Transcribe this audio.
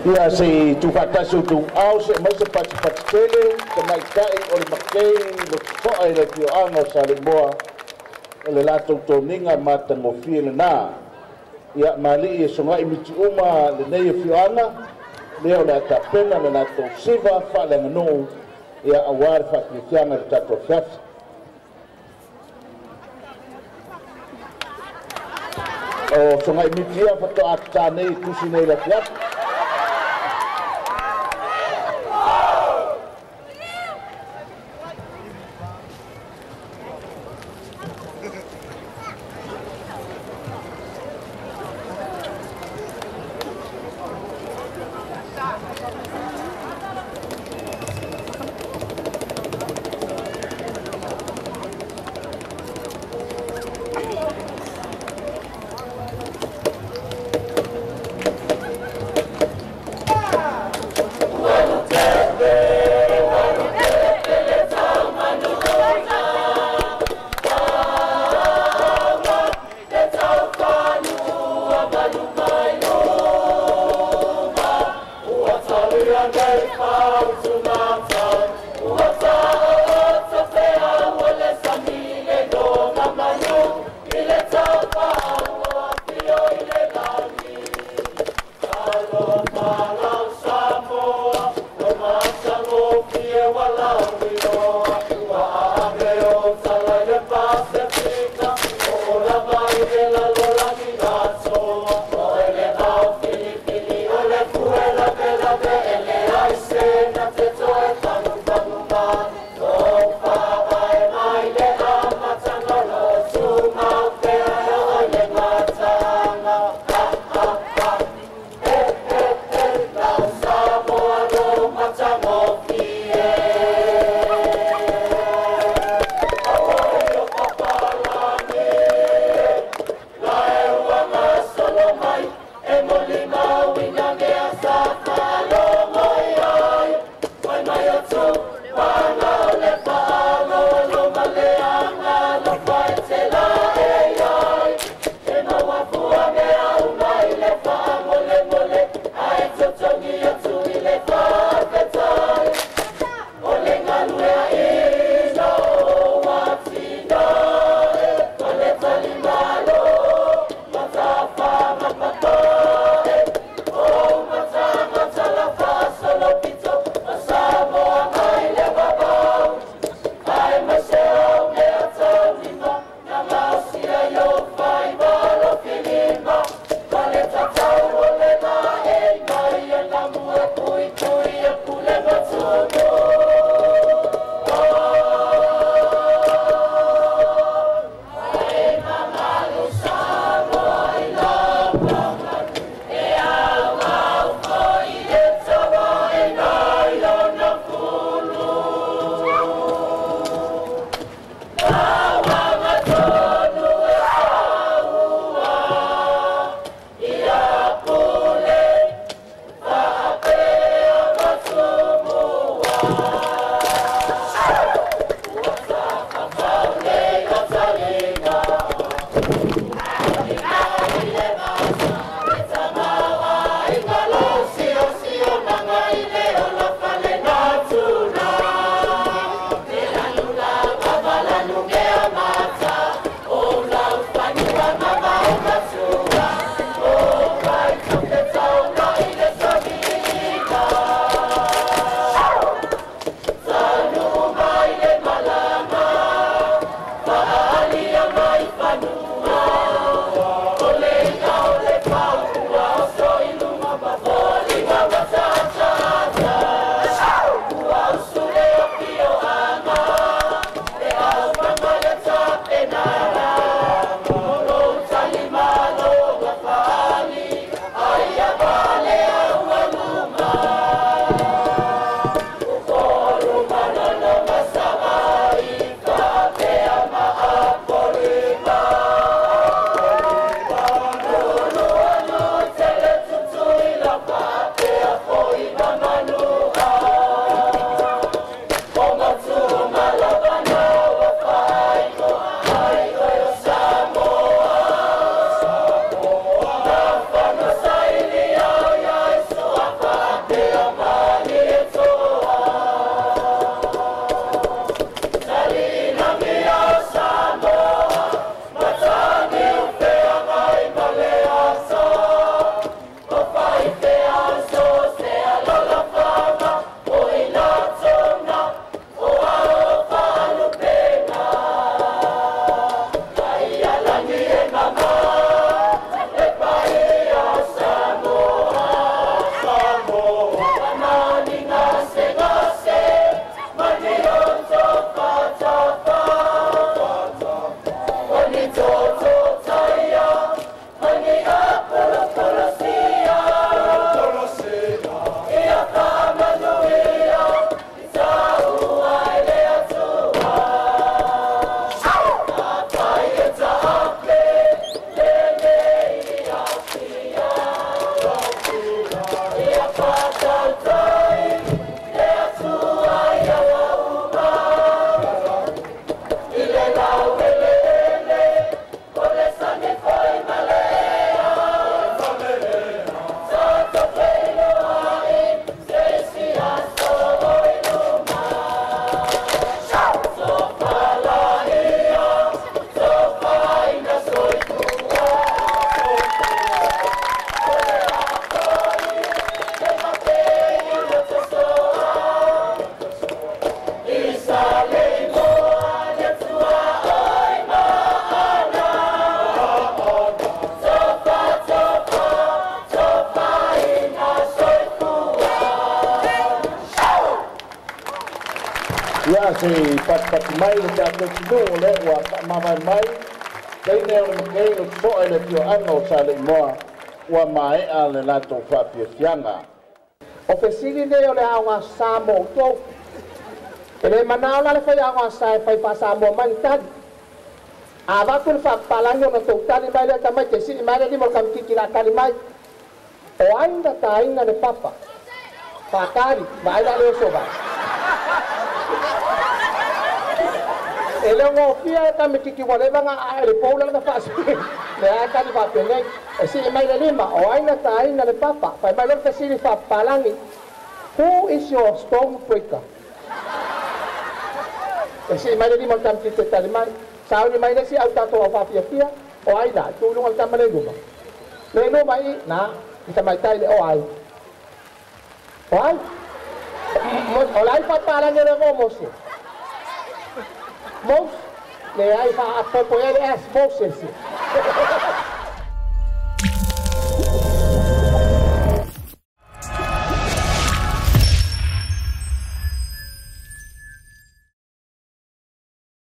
Ia se tuufaatasi outou ao se aumai se patipati tele tamaitai o le makei lototo'a i le afioaga o Saleimoa o le latou toniga matagofie lenā. Ia malii e soga'i mitiuma lenei afioaga lea o le a tapena le latou siva faaleaganuu ia auā le faafiafiaga i le tatou afiafi. O soga'i miti ia fato'a tatā nei tusi nei le afiafi. Mai. Ia se patipati mai le tatou atunuu o lea ua faamavae mai teine o le makei lototoa i le afioaga o Saleimoa ua maea le latou faafiafiaga. O fesili nei o le aogāsā mo outou. E lē manao la le faiaogāsā e fai faasamoa mai le tali. A avatu le faapapalagi ona tou tali mai lea tamaiti e sii mai le lima o le kamititi la tali mai. O ai na tāina le papa? Faatali, vaai la le oso vai. E le gofia e kamititi ua leva ona ae le pou lana faasii. Le ae tali faapenei. E sii mai le lima, o ai na tāina le papa? Fai mai loa le fesili faapapalagi. Who is your stone breaker? E sii mai le lima o le kamititi e tali mai. Sauni mai le isi au tatou au faafiafia. O ai la, tu i luga le tama le i luma. Le i luma i, na, i tamaitai le o ai. O ai? O le ai faapapalagi o le igoa o Mose. Mose, leai faapopo i ai le S, Moses.